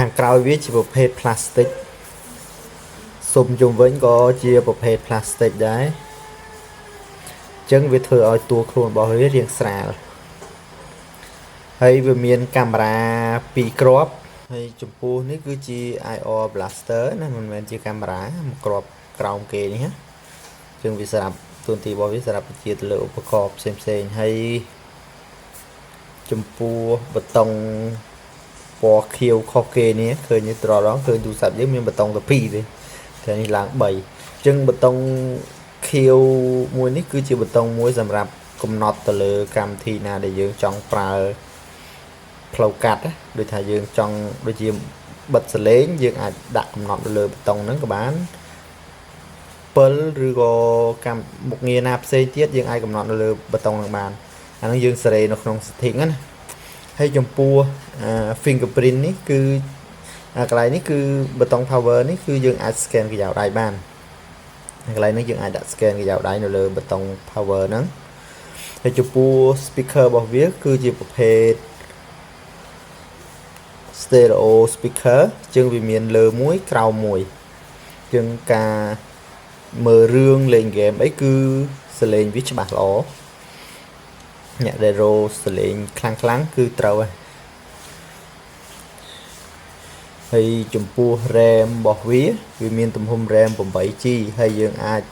ខាងក្រោយវាជាប្រភេទ plastic ស៊ុមជុំវិញក៏ជាប្រភេទ plastic ដែរអញ្ចឹងវាធ្វើឲ្យតួខ្លួនរបស់វារាងស្រាលហើយវាមានកាមេរ៉ាពីរគ្រាប់ហើយចំពោះនេះគឺជា IR blaster ណាមិនមែនជាកាមេរ៉ាមួយគ្រាប់ក្រោមគេនេះណាជាងវាសម្រាប់តួនាទីរបស់វាសម្រាប់បញ្ជាទៅលើឧបករណ៍ផ្សេងផ្សេងៗហើយចំពោះប៊ូតុងពណ៌ខៀវខុសគេនេះឃើញត្រឡងឃើញទូរស័ព្ទយើងមានប៊ូតុងតែ2ទេតែនេះឡើង3អញ្ចឹងប៊ូតុងខៀវមួយនេះគឺជាប៊ូតុងមួយសម្រាប់កំណត់ទៅលើកម្មវិធីណាដែលយើងចង់ប្រើផ្លូវកាត់ណាដូចថាយើងចង់ដូចជាបិទសលេងយើងអាចដាក់កំណត់ទៅលើប៊ូតុងហ្នឹងក៏បានពិលឬក៏កម្មមុខងារណាផ្សេងទៀតយើងអាចកំណត់នៅលើប៊ូតុងហ្នឹងបានអាហ្នឹងយើងសេរីនៅក្នុង setting ណាហើយចំពោះ fingerprint នេះគឺអាកន្លែងនេះគឺប៊ូតុង power នេះគឺយើងអាច scan ក្រយៅដៃបានកន្លែងនេះយើងអាចដាក់ scan ក្រយៅដៃនៅលើប៊ូតុង power ហ្នឹងហើយចំពោះ speaker របស់វាគឺជាប្រភេទ stereo speaker ជាងវាមានលើមួយក្រោមមួយជាងការមើលរឿងលេងហ្គេមអីគឺសលេងវាច្បាស់ល្អអ្នកដែលរសលេងខ្លាំងខ្លាំងគឺត្រូវហើយហើយចំពោះ RAM របស់វាវាមានទំហំ RAM 8 GB ហើយយើងអាច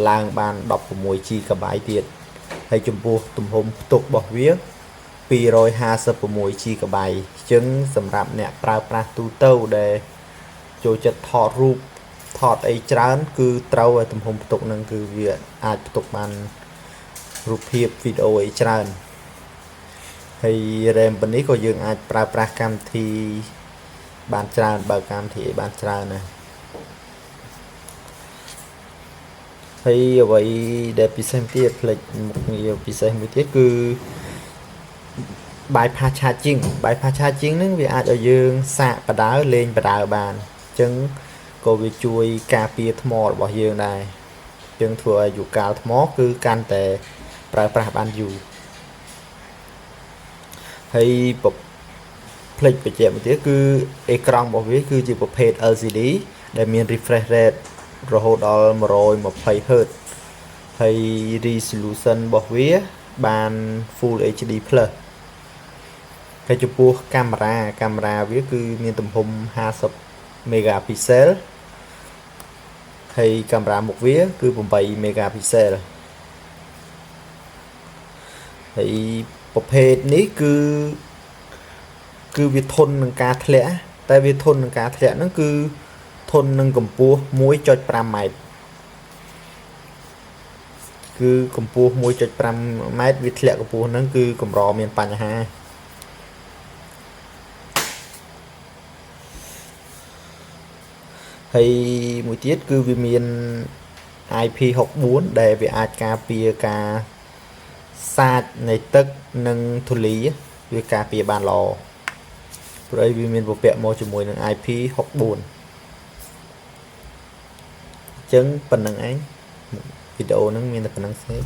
ឡើងបាន 16 GB ទៀតហើយចំពោះទំហំផ្ទុករបស់វា256 GB អញ្ចឹងសម្រាប់អ្នកប្រើប្រាស់ទូទៅដែលចូលចិត្តថតរូបថតអីច្រើនគឺត្រូវឲ្យទំហំផ្ទុកហ្នឹងគឺវាអាចផ្ទុកបានរូបភាពវីដេអូអីច្រើនហើយ RAM ប៉ុណ្នេះក៏យើងអាចប្រើប្រាស់កម្មវិធីបានច្រើនបើកកម្មវិធីអីបានច្រើនណាស់ហើយអ្វីដែលពិសេសទៀតផ្លេចមុខងារពិសេសមួយទៀតគឺ bypass charging bypass charging ហ្នឹងវាអាចឲ្យយើងសាកបដើលេងបដើបានអញ្ចឹងក៏វាជួយការពារថ្មរបស់យើងដែរអញ្ចឹងធ្វើឲ្យអាយុកាលថ្មគឺកាន់តែប្រើប្រាស់បានយូរហើយផ្លេចបញ្ជាក់មួយទៀតគឺអេក្រង់របស់វាគឺជាប្រភេទ LCD ដែលមាន refresh rate រហូតដល់ 120 Hz ហើយ resolution របស់វាបាន Full HD+ ហើយចំពោះកាមេរ៉ាកាមេរ៉ាវាគឺមានទំហំ50 megapixel ហើយកាមេរ៉ាមុខវាគឺ8 megapixel ហើយប្រភេទនេះគឺគឺវាធន់នឹងការធ្លាក់តែវាធន់នឹងការធ្លាក់ហ្នឹងគឺធន់នឹងកម្ពស់1.5ម៉ែត្រគឺកម្ពស់1.5ម៉ែត្រវាធ្លាក់កម្ពស់ហ្នឹងគឺកម្រមានបញ្ហាហើយមួយទៀតគឺវាមាន IP64 ដែលវាអាចការពារការសាចនៃទឹកនិងធូលីវាការពារបានល្អព្រោះអីវាមានពពាក់មកជាមួយនឹង IP64 អញ្ចឹងប៉ុណ្្នឹងឯងវីដេអូហ្នឹងមានតែប៉ុណ្្នឹងទេ។